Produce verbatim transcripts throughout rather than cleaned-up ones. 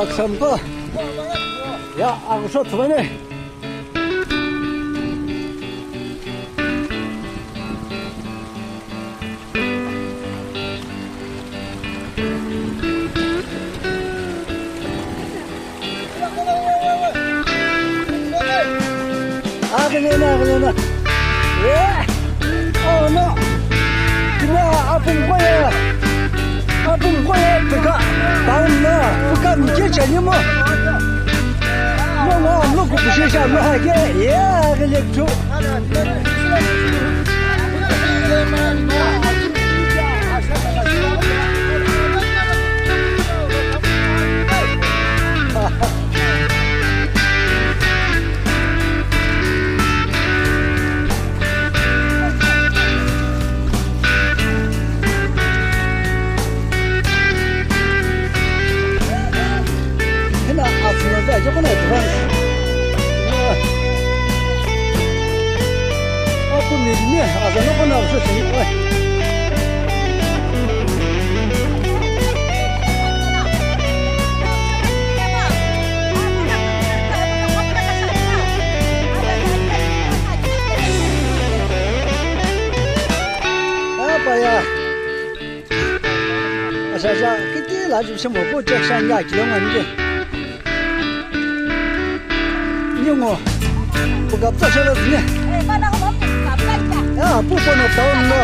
Aksampa. Ya, akusho tsumane. Aghilena, aghilena. Eh! Oh no! Kina apum koye! Apum koye pika! Taun no! Pika mike chani mo! No, no, no, kukushisha, no, hake! Yeah, aghile tu! Ena atsüna ta jokona advance. Aku mizmi azana kona avuso sini. Apaya. Asha, asha, kiti la ju shimo ko check shan ya kilo ngani ke. Nyungo. Pukap ta shara dine. Ya, pu pono town lo.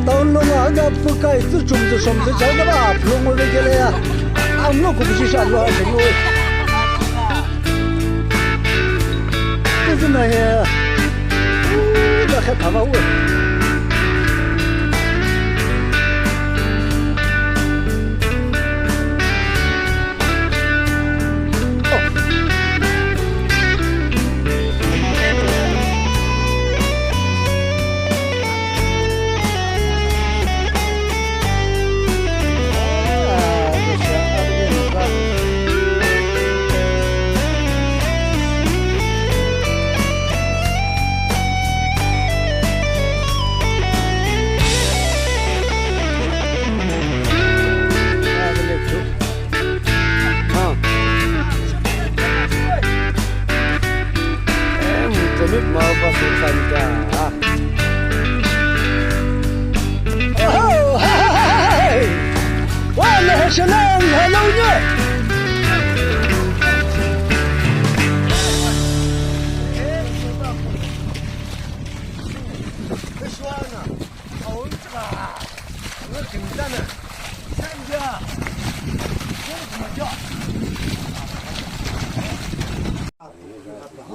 Town lo nga aga pukai tu chum tu shom tu chai na ba, pulongo de gele ya. Amlo ko bishi sha lo ha shimo. Kuzuna he. Uuu, la khe thava uwe. Oh.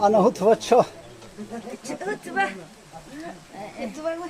Ana hutwa cho. Hutwa. Hutwa.